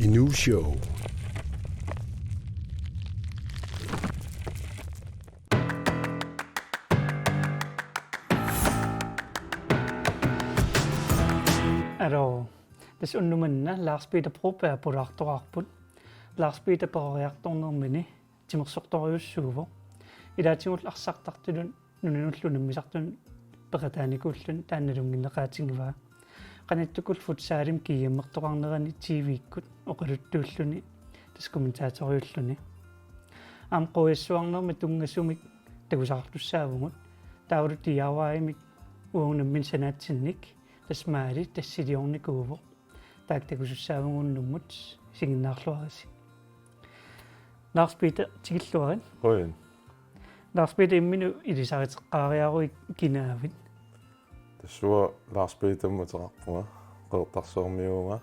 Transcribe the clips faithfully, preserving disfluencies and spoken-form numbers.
Inuu Show. Aluu, tassa unnuk manna Lars Peter Broberg pulaartoqarput. Lars Peter peroriartornermini timersortorujussuuvoq. Ilaatigullu arsartartullu nunanullu unammisartunut peqataanikuulluni taanna nalunngineqaatigivaa. Qanittukkut futsalimi GM-ertoqarnerani TV-kkut oqaluttuulluni tassa kommentatoriulluni. Aamma quizzersuarnermi tunngasumik takusaqartussaavugut. Taavalu D I Y-mik uagut nammineq sanaatsinnik tassa maali tassiliornikuuvoq. Taakku takusussaavugut unnummut, isiginnaarluarisi. Lars Peter, tikilluarit. Qujan. Lars Peter, imminut ilisariteqqaariaruit kinaavit? Tassa uanga Lars Peterimut ateqarpunga, Qeqertarsuarmiuuvunga.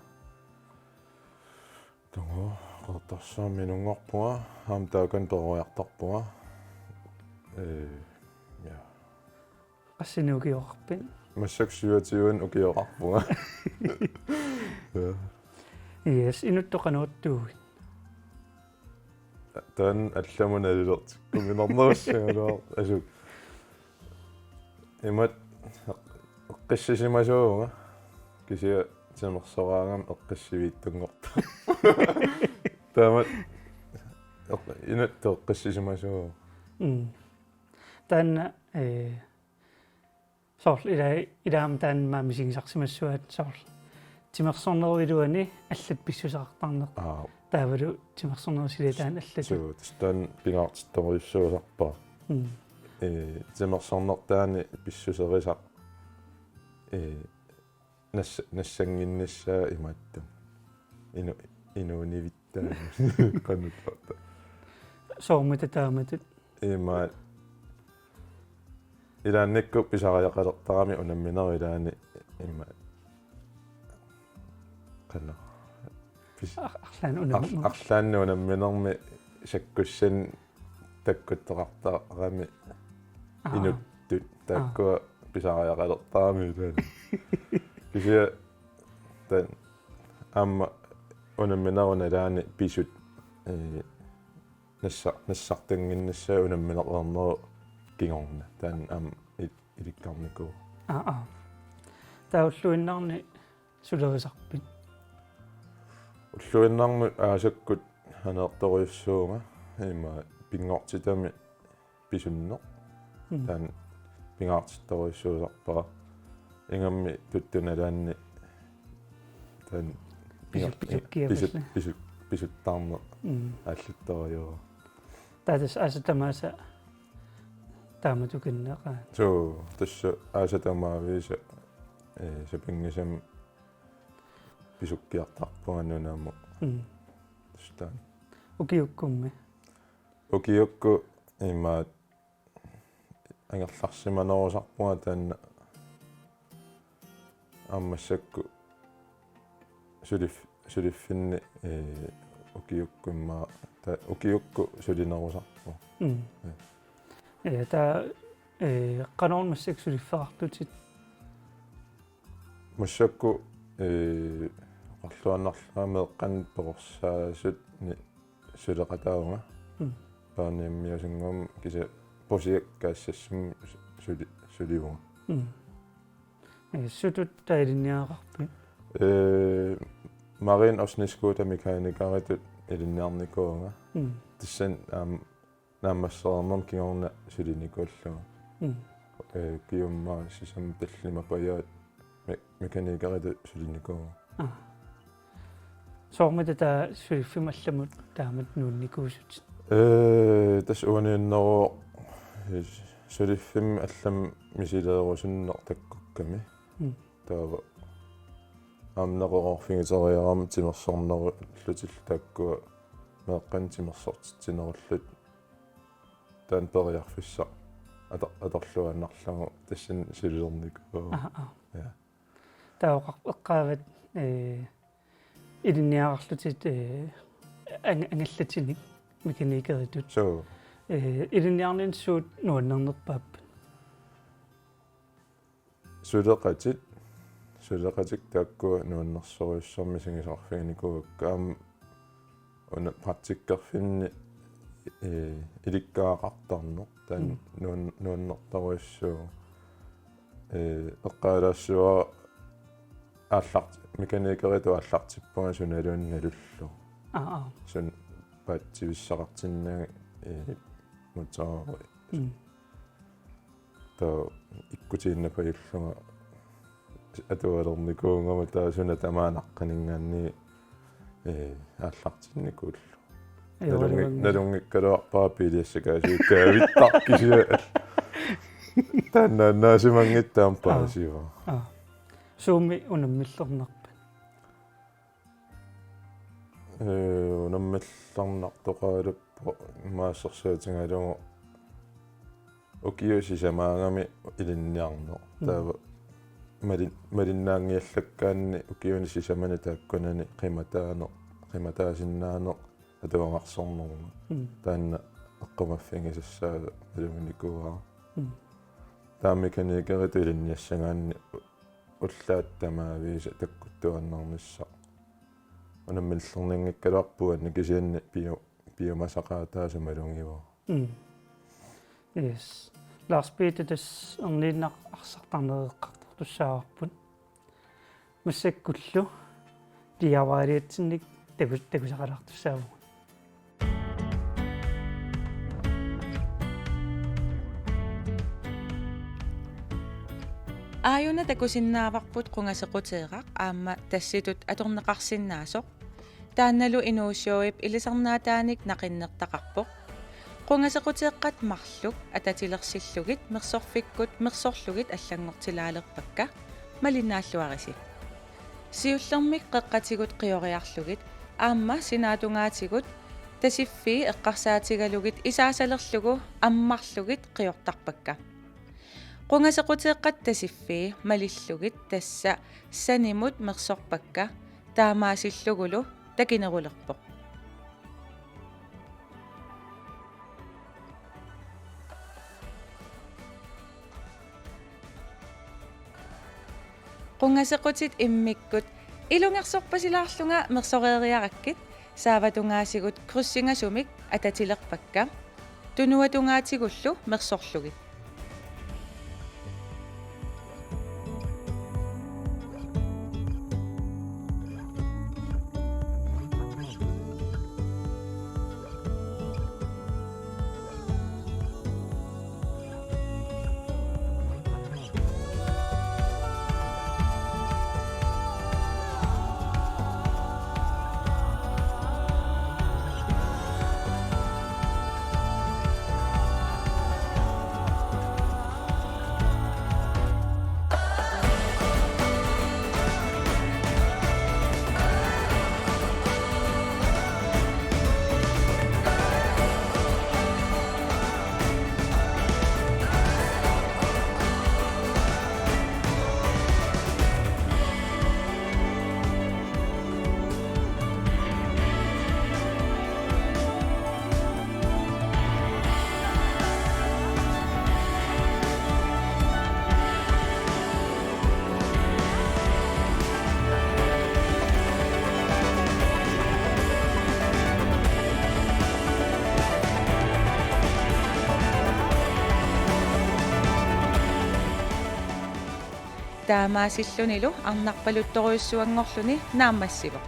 Taava Qeqertarsuarmi inunngorpunga, aamma taakani peroriartorpunga. Ee, ja. Qassinik ukioqarpit? Massakkut syvogtyve ukioqarpunga. Ja. Yes, inuttut qanortuugit? Taanna allamut nalilertikkuminarnerussagaluaq asuk. Imatut eqqissisimasuuvunga. Kisianni timersoraangama eqqissiviitsunngortoq. Taamatut eq-, inuttut eqqissisimasuuvunga. Mm. Taanna, ee, soorlu ila-, ilaammi taanna aamma misigisarsimassavat soorlu timersornerup iluani allatut pissuseqartarneq. Aap. Taavalu timersornerup suli taanna allatut. Suu, tassa taanna pingaartittorujussuusarpara. Mm. Ee, timersornertaani pissuserisaq. Ee, nas-, nassannginnissaa imaattumik. Inu-, inuunivittaaq. Qanuttarta. Soormita taamatut? Imaat. Ilaannikkut pisariaqalertarami unamminerup ilaani imaat. Qanoq. Pis-, Ar-, arlaannik unam-, ar-, arlaannik unamminermi sakkussanik takkuttoqartarami. Aa. Inuttut. Aa. Taakkua pisariaqalertarami ilaanni. Kisianni taanna aamma unamminerup nalaani pisut, ee, nassa-, nassartannginnissaat unammineqarnerup kingorna. Taanna aamma il-, ilikkarnikuuvoq. Aa, aa. Taava ulluinnarni sulerisarpit? Ulluinnarni aasakkut aneertorujussuuvunga, imaat pinngortitami pisunneq. Mm. Taanna pingaartittorujussuusarpara. Ingammik tuttut nalaanni taanna Pisut-, pinga-, pisukkiarpallu. Pisut-, pisut-, pisuttarneq. Mm. Aallattorujuuvoq. Taava tassa aasat tamaasa taamatut kinneqaa. Suu, tassa aasat tamaavisa, ee, sapinngisamik pisukkiartarpunga nunamut. Mm. Tassa taanna. Ukiukkummi? Ukiukkut imaat angerlarsimanerusarpunga taanna aamma massakkut sulif-, suliffinni, ee, ukiukkut immaqa ta-, ukiukkut sulinerusarpunga. Mm. Ja. Ja, taava, ee, qanoruna massakkut suliffeqartutit? Massakkut, ee, oqarluinnarlunga meeqqanut peqorsaasutut suleqataavunga. Mm. Børnehjemmiusunngormat kisianni projektkaassassamik suli-, sulivunga. Mm. Ee, sutut taava ilinniagaqarpit? Ee, Marine og snescootermekanikeritut ilinniarnikuuvunga. Mm. Tassani aamma naammassereernerma kingorna sulinikuullunga. Mm. Ee, kiummaa sisamat tallimat pajaat me-, mekanikeritut sulinikuuvunga. Aa. Soormita taava suliffimmi allamut taamatut nuunnikuusutit? Ee, tassa uaniinneruvoq, ee, suliffimmi allamik misileerusunneq takkukkami. Mm. Taava aamma neqeroorfigiteriarama timersornerullutillu taakkua meeqqanut timersortitsinerullutik taanna periarfissaq ator-, atorluinnarlugu tassani sulilernikuuara. Aa, aa. Ja. Taava oqar-, eqqaavat, ee, ilinniagaqarlutit, ee, ang-, angallatinik mekanikeritut. Suu. Ee, ilinniarninni suut nuannernerpaappat? Suleqatit, suleqatit taakkua nuannersorujussuarmik misigisaqarfiginikuuakka. Aamma Una praktikkerfinni, ee, ilikkagaqartarneq. Taanna Mm. nuan-, nuannertorujussuuvoq. Ee, eqqaalaassavara aallart-, mekanikeritut aallartippunga sunaluunniit nalullugu. Aa, aa. Suna paatsivissaqartinnagit, ee, motorit. Mm. Taava ikkutiinnapajullunga atualernikuugama taava suna tamaat naqqaninngaanniit, ee, aallartinnikuullugu. Ee, Nalunngik-, ualuanngilaq. Nalunngikkaluarpara biiliassakaasuit kaavittaq kisianni. Taannaannaasimanngitta aamma Aa. paasivara. Aa. Suumi unammillernarpat? Ee, unammillernartoqaruppoq immaqa assersuutigalugu ukiut sisamaagami ilinniarneq. Mm. Taava malin-, malinnaanngiallakkaanni ukiuni sisamani taakkunani qimataaneq, qimataasinnaaneq atuagarsornerma. Mm. Taanna eqqumaffigisassaasa nalunnginikuuara. Mm. Taava mekanikeritut ilinniassagaanni ullaat tamaviisa takkuttuaannarnissaq. Unammillerninngikkaluarpoq uani kisianni piu-, piumasaqaataasa malugivara. Mm. Yes. Lars Peter, tassa erniinnaq arsartarneq eqqartortussaavarput. Massakkullu diawaariatsinnik taku-, takusaqalaartussaavugut. Aajuna takusinnaavarput qungasequteeraq aamma tassitut atorneqarsinnaasoq. Taannalu Inuussuup ilisarnaataanik naqinnertaqarpoq. Qungasequteeqqat marluk atatilersillugit mersorfikkut mersorlugit allanngortilaalerpakka, malinnaalluarisi. Siullermik qeqqatigut qioriarlugit aamma sinaatungaatigut tasiffii eqqarsaatigalugit isaasalerlugu ammarlugit qiortarpakka. Qungasequteeqqat tasiffii malillugit tassa sanimut mersorpakka, taamaasillugulu takinerulerpoq. Qungasequtit immikkut ilungersorpasilaarlunga mersoreeriarakkit saavatungaasigut krydsingasumik atatilerpakka, tunuatungaatigullu mersorlugit. Taamaasillunilu arnarpaluttorujussuanngorluni naammassivoq.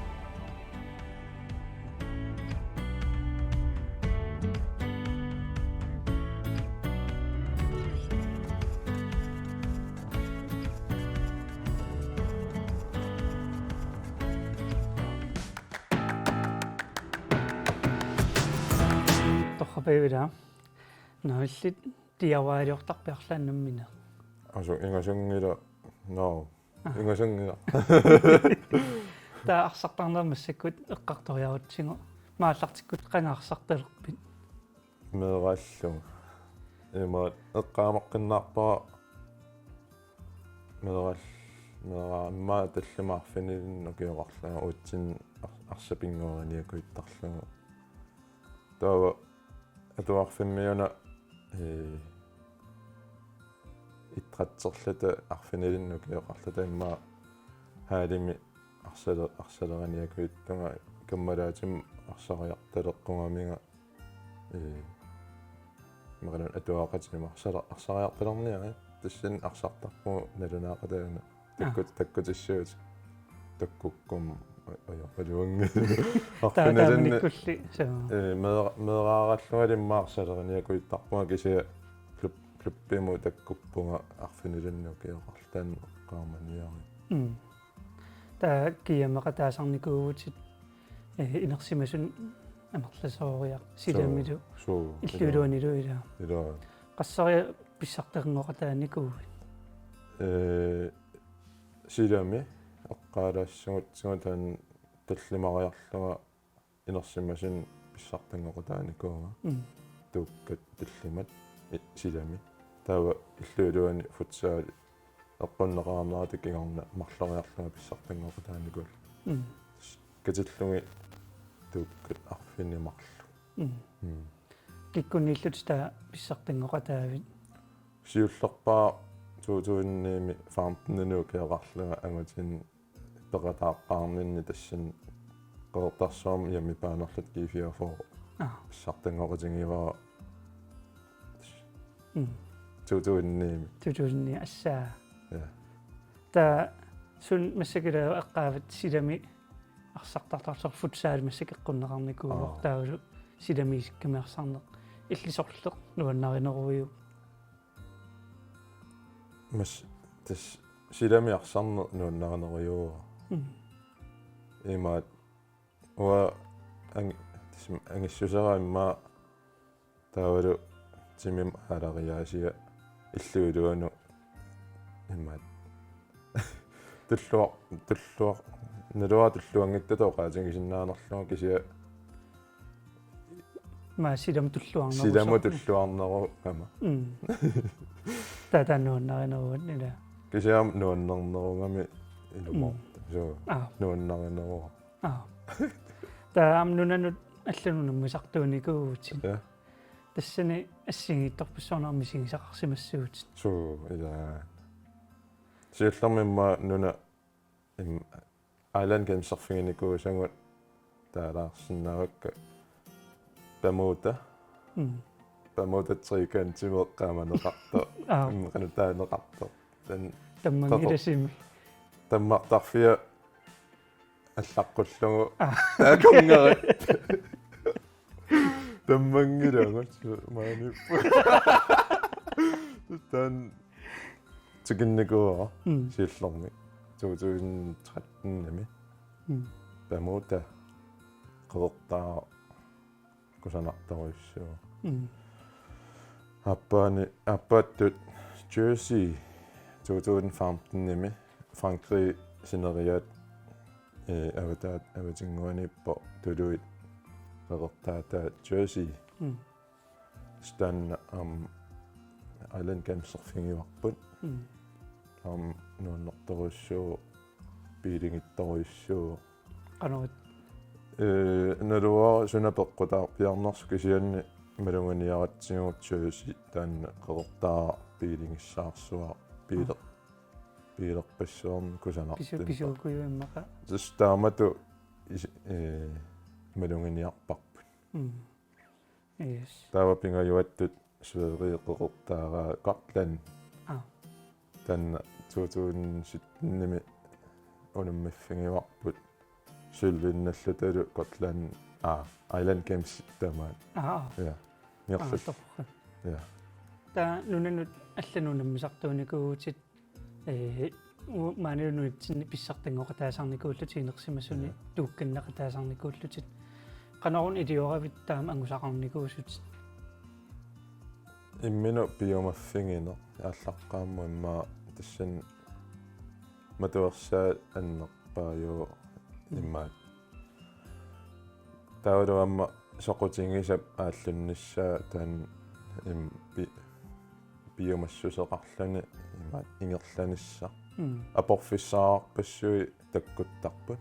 Torrapivila. Navillit diawaariortarpiarlaannammineq. Asu ingasanngila. No. Ingasanngila. Taava arsartarneq massakkut eqqartoriarutsigu. Maallartikkut qanga arsartalerpit? Meeraallu. Ima eqqaamaqqinnaarpara meeraal-, meeraammaa tallimat arfinilinnik ukioqarlunga uatsinni ar-, arsaq pinnguariniakuittarlugu. Taava atuarfimmiuna, ee, idrætserluta arfinilinnik ukioqarluta immaqa haalimi arsale-, arsaleriniakuittunga kammalaatima arsariartaleqqugaminga, ee, maqaluun atuaqatima arsara-, arsariartalerniarit, tassani arsartarpunga nalunaaqataanut. Takkut-, takkutissuutit. Takkukkum a-, ajoraluanngilaq. Arfinilinni, taamanikkulli, suu. Ee, meera-, meeraarallungali immaqa arsaleriniakujuttarpunga kisianni klub-, klubbimut takkuppunga arfinilinni ukioqarluni taanna eqqaamaniarit. Mm. Taava kiamaqataasarnikuuvutit, ee, inersimasumik amerlasooriarlutit, suu, silamilu, suu, illup iluanilu ilaa. Ilaa. Qasseriarlutit pissartanngoqataanikuuit? Ee, silami eqqaalaassagutsigit taanna tallimariarlunga inersimasumik pissartanngoqataanikuuvunga. Mm. Tuukkat tallimat i-, silami. Taava illup iluani futsal eqqunneqarnerata kingorna marloriarlunga pissartanngoqataanikuullunga. Mm. Katillugit tuukkat arfineq-marluk. Mm. Mm. Kikkunniillutit taava pissartanngoqataavit? Siullerpaaq to tusind ni-mi femten-imi ukioqarlunga angutini peqataaqqaarninni tassani Qeqertarsuarmi hjemmebane-rluta G fireogfyrre. Aa. Pissartanngoqatigivara. Mm. To tusind ni-mi. To tusind ni, assaa. Ja. Taava suna massakkut eqqaavat silami arsartartartoq, futsal massakkut eqqunneqarnikuuvoq. Aa. Taavalu silami isikkamik arsarneq. Illit sorleq nuannarineruiuk? Mas-, tassa silami arsarneq nuannarinerujuuara. Mm. Imaattoq uanga ang-, tassa angissusera immaqa taavalu timimik aalariaasia illup iluanut imaattoq. Tulluar-, tulluar-, naluara tulluanngitsoq oqaatigisinnaanerlugu kisianni. Aamma silami tulluarnerusoq. Silami tulluarneruvoq aamma. Mm. Taava taanna nuannarineruvoq ilaa. Kisianni nuannernerugami ilumoortoq. Mm. Suu. Aa. Nuannarineruara. Aa. Taava aamma nunanut allanut unammisartuunikuuvutit. Ja. Tassani assigiinngitsorpassuarnik misigisaqarsimassuutit. Suu, ilaa. Siullermik immaqa nuna im-, Island Games-erfiginikuusagut taalaarsinnaavakka Bermuda. Mm. Bermuda Trekantimik eqqaamaneqartoq. Aa. Mm, qanoq taaneqartoq. Taanna tammanngilasimi. Tammartarfia allaqqullugu. Aa. Taakkunngeri. Tammanngilagut maani. Taanna tikinnikuuara. Mm. Siullermik to tusind tretten-imi. Mm. Bermuda qeqertaaraq kusanartorujussuuvoq. Mm. Aappaani, aappaattut Jersey to tusind femten-imi Frankrig sineriaat, ee, avataat, avatinnguaniippoq tuluit qeqertaataat Jersey. Mm. Taanna, aamma, Island Games-erfigivarput. Mm. Aamma nuannertorujussuuvoq, biiligittorujussuuvoq. Qanoq? Ee, naluara suna peqqutaarpiarnersoq kisianni maluginiaratsigu Jersey taanna qeqertaaraq biiligissaarsuaq biiler-, aa, biilerpassuarnik kusanartumik. Pisu-, pisuukujuimmaqa. Tassa taamatut is-, ee, maluginiarparput. Mm. Yes. Taava pingajuattut Sverige qeqertaaraa Gotland. Aa. Taanna to tusind sytten-imi unammiffigivarput sølvinnalluta Gotland, aa, Island Games tamaat. Aa, aa. Ja. Aa, niorlut. Torrak. Ja. Taava nunanut allanut unammisartuunikuuvutit, ee, u-, maanilu nunatsinni pissartanngoqataasarnikuullutit inersimasuni, ja, tuukkanneqataasarnikuullutit. Qanoruna ilioravit taama angusaqarnikuusutit? Imminut piumaffigineq aallaqqaammut immaqa tassani matuersaat annerpaajuvoq. Mm. Immaqa taavalu aamma soqutigisap aallunnissaa taanna im-, pi-, piumassuseqarluni imaattoq ingerlanissaq. Mm. Aporfissaqarpassuit takkuttarput.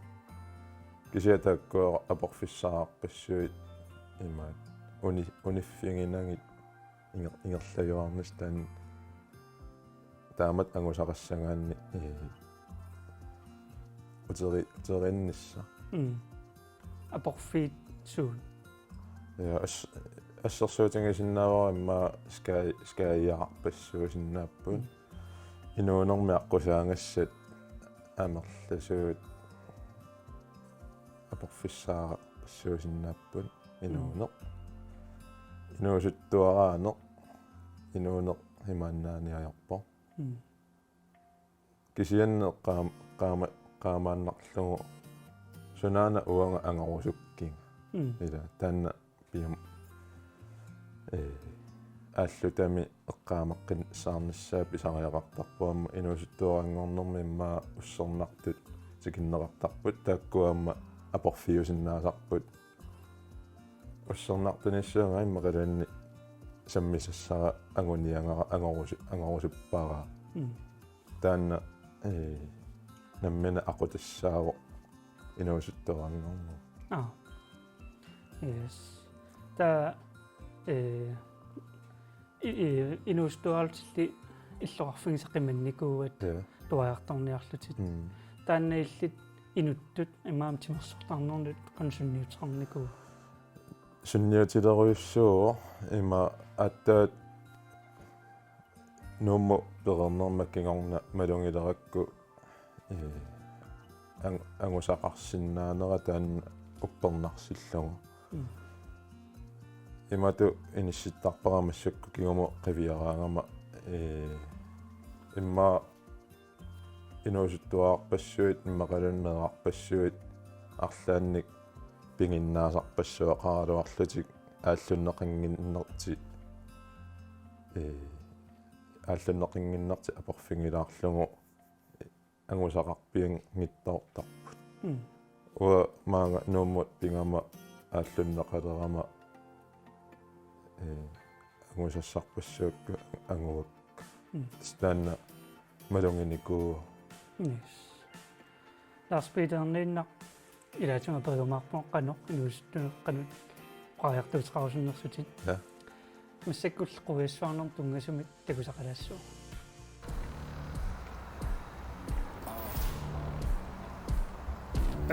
Kisianni taakku aporfissaqarpassuit imaattoq uni-, uniffiginagit inger-, ingerlajuarnissaq taanna taamatut angusaqassagaanni, ee, uteri-, uteriinnissaq. Mm. Aporfiit Suut? Ja, as-, assersuutigisinnaavara immaqa Sky-, Skyaqarpassuusinnaapput. Mm. Inuunermi aqqusaagassat amerlasuut aporfissaaqarpassuusinnaapput inuuneq. Mm. Inuusuttuaraaneq, inuuneq imaannaaniarpoq. Mm. Kisianni qaam-, qaama-, qaamaannarlugu sunaana uanga angorusukkiga. Mm. Ila taanna pium-, ee, aallutami eqqaameqqissaarnissaa pisariaqartarpoq aamma inuusuttuaranngornermi immaqa ussernartut tikinneqartarput, taakku aamma aporfiusinnaasarput. Ussernartunissaanga immaqaluunniit sammisassara anguniagara angorusu-, angorusuppara. Mm. Taanna, ee, nammineq aqutassaavoq inuusuttuaranngorneq. Aa. Yes. Taava, ee, i-, i-, inuusuttuaraallutilli illoqarfigisat qimannikuuat. Ja. Tuajartorniarlutit. Mm. Taanna illit inuttut imaammat timersortarnernut qanoq sunniuteqarnikuua? Sunniutilerujussuuvoq ima aatsaat Nuummut pereernerma kingorna malugilerakku, ee, ang-, angusaqarsinnaanera taanna uppernarsillugu. Mm. Imatut inissittarpara massakkut kingumut qiviaraangama, ee, immaqa inuusuttuararpassuit immaqaluunniit meerarpassuit arlaannik piginnaasarpassuaqaraluarlutik aallunneqannginnertik, ee, aallunneqannginnertik aporfigilaarlugu angusaqarpianngitsoortarput. Mm. Uanga maanga Nuummut pigama aallunneqalerama, ee, angusassarpassuakka anguakka. Mm. Tassa taanna maluginikuuvoq. Yes. Lars Peterniinnaq ilaatigut aperiumaarpunga qanoq inuusuttuneq qanoq oqariartuuteqarusunnersutit. Ja. Massakkullu qujassuarnermut tunngasumik takusaqalaassuuvoq.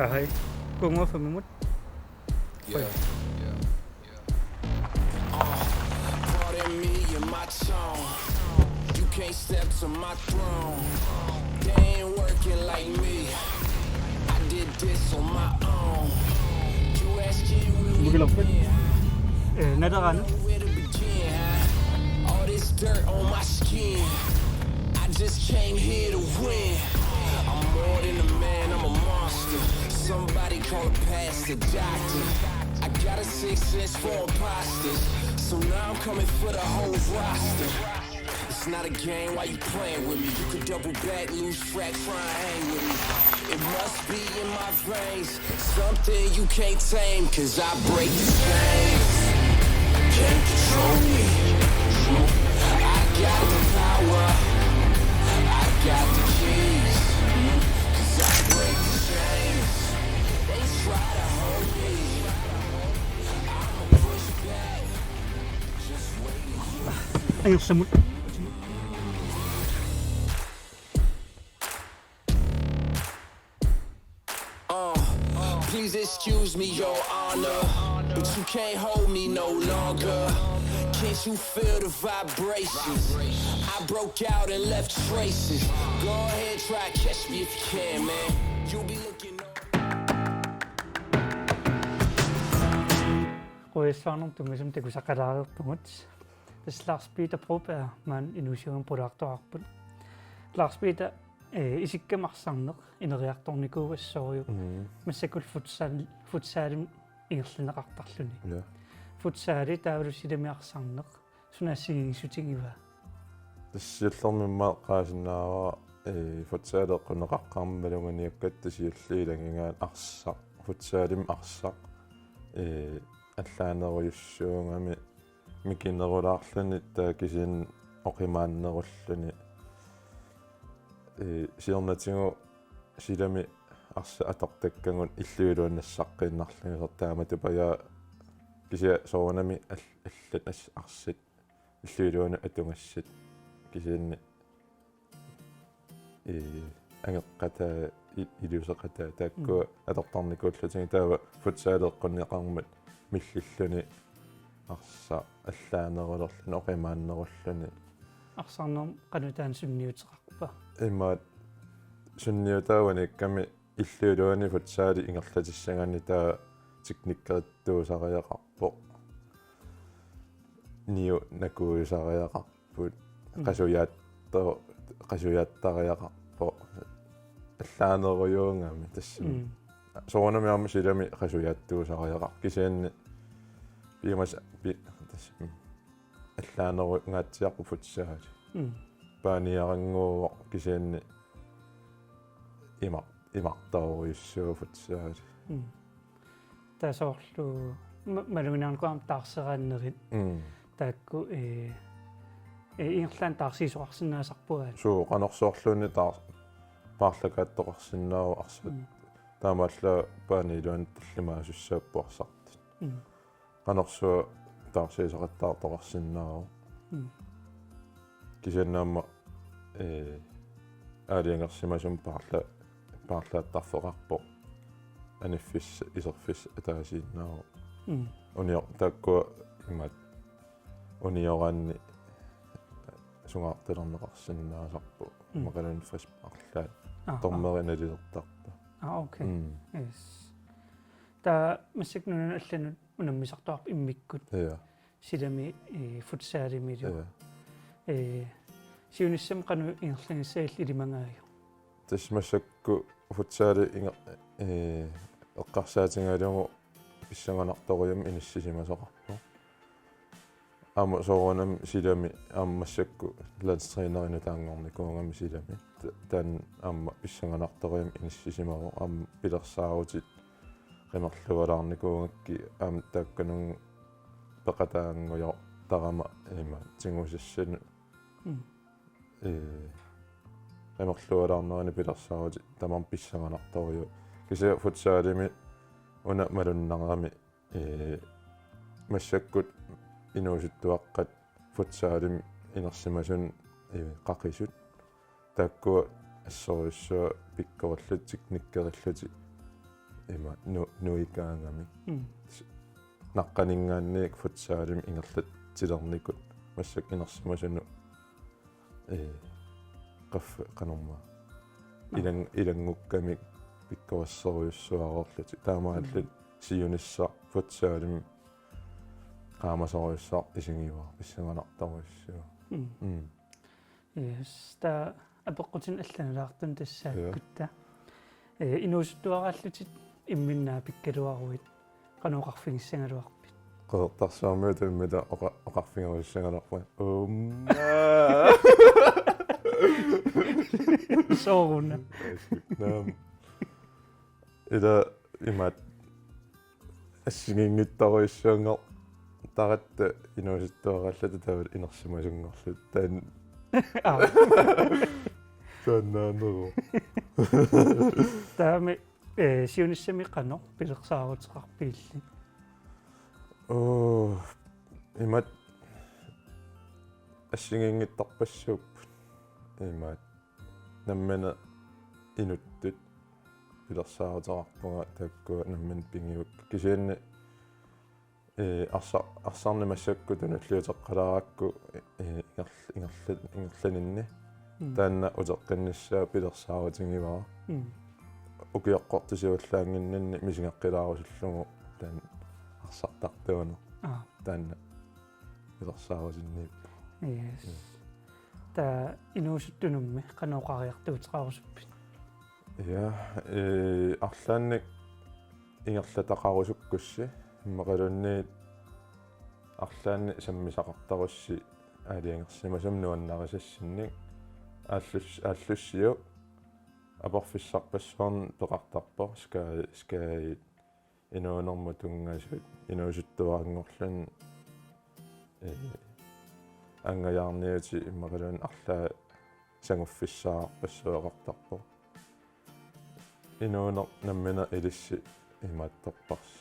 Ahai. Kunnguaffamimut. Yeah, yeah, yeah. Uh, pardon me and my tone. You can't step to my throne. They ain't working like me. I did this on my own. You asking where we Mukilappat. Been? Eh, nadagana. Where to begin? All this dirt on my skin. I just came here to win. I'm more than a man, I'm a monster. Somebody call a pastor, doctor. I got a sixth sense for imposters. So now I'm coming for the whole roster. It's not a game, why you playing with me? You could double back, lose track, try and hang with me. It must be in my veins, something you can't tame, 'cause I break the chains. Can't control me. I got the power. I got the keys. 'Cause I break the chains. They try to hold me. I'ma push back. Just wait. Ayorsamut. Uh, please excuse me, Your Honor, but you can't hold me no longer. Can't you feel the vibrations? I broke out and left traces. Go ahead, try catch me if you can, man. You'll be looking. Qujassuarnermut tunngasumik takusaqalaareerpugut. Tassa Lars Peter Broberg maani inuusuugami pulaartoqarput. Lars Peter, eh, isikkami arsarneq ineriartornikuuvoq assorujussuaq. Mhm. Massakkut futsal-, futsalimi ingerlanneqartarluni. Ja. Futsali taavalu silami arsarneq. Suna assigiinngissutigiva? Tassa siullermik immaqa eqqaasinnaavara, ee, futsali eqquneqaqqaarmat maluginiakkatta siulliit ilagigaat arsaq, futsalimi arsaq, ee, allaanerujussuugami mikinerulaarluni taava kisianni oqimaannerulluni, ee, siornatigut silami arsaq atortakkagut illup iluani nassaqqiinnarlugu, soorlu taamatut paja kisianni soorunami al-, allat as-, arsat illup iluani atugassat kisianni, ee, angeqqataa, i-, iluseqataa taakkua Mm. atortarnikuullutigit, taava futsali eqquneqarmat millilluni arsaq allaanerulerluni oqimaannerulluni. Arsarnermi qanoq taanna sunniuteqarpa? Imaat sunniutaavaniikkami illup iluani futsali ingerlatissagaanni taava teknikkerittuusariaqarpoq. Niu nakuusariaqarput. Mm. Qasujaatto-, qasujattariaqarpoq. Allaanerujuugami tassami. Mm. Soorunami aamma silami qasujaattuusariaqarpoq. Kisianni piumas-, pi-, tassami. Allaanerungaatsiarpoq futsali. Mm. Paaniarannguuvoq kisianni ima-, imartorujussuuvoq futsali. Mm. Taava soorlu ma-, malunnarnikuugami taarseraannerit. Mm. Taakku, eh, eh, ingerlaannaq taarsiisoqarsinnaasarpugut. Suu, qanorsoorluunniit taar-, paarlakaattoqarsinnaavoq arsaq. Mm. Taamaallaat paani iluani tallimaasussaappoq arsartut. Mm. Qanorsuaq taarsiisaqattaartoqarsinnaavoq. Mm. Kisianni aamma, eh, aalajangersimasumik paarla-, paarlaattarfeqarpoq. Aniffissaq, iserfissaq ataasiinnaavoq. Mm. Unio-, taakkua imaat unioraanni sungaartalerneqarsinnaasarpoq. Mm. Immaqaluunniit frispark arlaat. Aha. Dommeri nalilertarpoq. Ah, okay. Mm. Yes. Taava massakkut nunanut allanut unammisartuarput immikkut. Ja. Silami, eh, futsalimilu. Ja. Eh, siunissami qanoq ingerlanissaa illit ilimagaajuk? Tassa massakkut futsali inger-, eh, eqqarsaatigalugu pissanganartorujummik inissisimasaqarpoq. Aamma soorunami silami aamma massakkut landstrænerinut taanngornikuugami silami. Ta-, taanna aamma pissanganartorujummik inissisimavoq aamma pilersaarutit qimerlualaarnikuugakkit aamma taakkununnga peqataanngujortarama ima tigusassanut. Mm. Ee, qimerlualaarnerani pilersaarutit tamarmik pissanganartorujuupput. Kisianni futsalimi una malunnarami, ee, massakkut inuusuttuaqqat futsalimi inersimasunut, ee, qaqisut. Taakkua assorujussuaq pikkorillutik, teknikkerillutik ima nu-, nuikaangamik. Mm. S-, naqqaninngaanniit futsalimi ingerlatsilernikut massakkut inersimasunut, ee, qaffa-, qanormaa. Nå. Ilang-, ilanngukkamik pikkorissorujussuaroorlutik. Taamaalillutik. Mm. Siunissaq futsalimi qaamasorujussuaq isigivara, pissanganartorujussuuvoq. Mm. Mm. Yes, taava apeqqutinik allanalaartunik tassaakkutta. Ja. Eh, inuusuttuaraallutit imminnut naapikkaluaruit qanoq oqarfigissagaluarpit? Qeqertarsuarmiutut imminnut oqa-, oqarfigerusussagaluarpunga. Uummaa. Sooruna. Naamik. Ila imaattoq assigiinngitsorujussuanngortaratta inuusuttuaraalluta taavalu inersimasunngorluta taanna. Aa. Taannaaneruvoq. Taava, eh, siunissami qanoq pilersaaruteqarpit illit? Oo, imaattoq assigiinngitsorpassuupput. Imaattoq nammineq inuttut pilersaaruteqarpunga taakkua nammineq pigivakka. Kisianni, ee, arsa-, arsarneq massakkut tunuliuteqqalaarakku, ee, ingerl-, ingerl-, ingerlaninni. Mm. Taanna uteqqinnissaa pilersaarutigivara. Mm. Ukioqqortoq siuallaannginninni misigeqqilaarusullugu taanna arsartartuuneq. Aa. Taanna pilersaarutinniippoq. Yes. Mm. Taava inuusuttunummi qanoq oqariartuuteqarusuppit? Ja, ee, arlaannik ingerlataqarusukkussi, immaqaluunniit arlaannik sammisaqartarussi aalajangersimasumik nuannarisassinnik aallus-, aallussiup aporfissarpassuarnik peqartarpoq, Sky, Sky inuunermut tunngasut, inuusuttuaranngorluni, ee, anngajaarniutit immaqaluunniit arlaat sanguffissaarpassuaqartarpoq. Inuuneq nammineq ilissi imaattorparsi.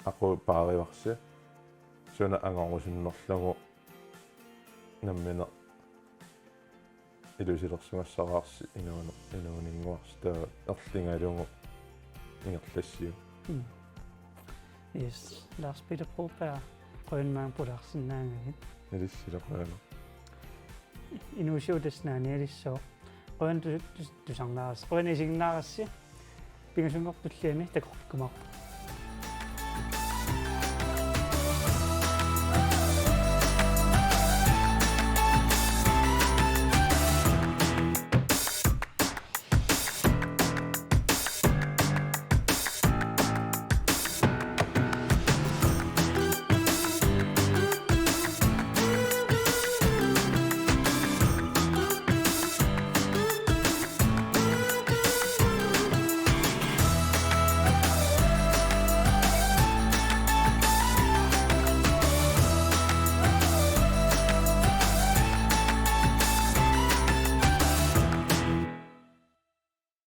Aqu paarivarsi. Suna angorusunnerlugu nammineq ilusilersugassaraarsi inuuneq, inuuninnguarsi taava erligalugu ingerlassiuk. Mm. Yes, Lars Peter Broberg, qujanaq pulaarsinnaagavit. Ilissi ila qujanaq. Inuusuutas naanialissaaq. Qujanaq tu-, tu-, tusarnaarassi. Qujanaq isiginnaarassi. Pingasunngorpat tulliani takoqqikkumaarpugut.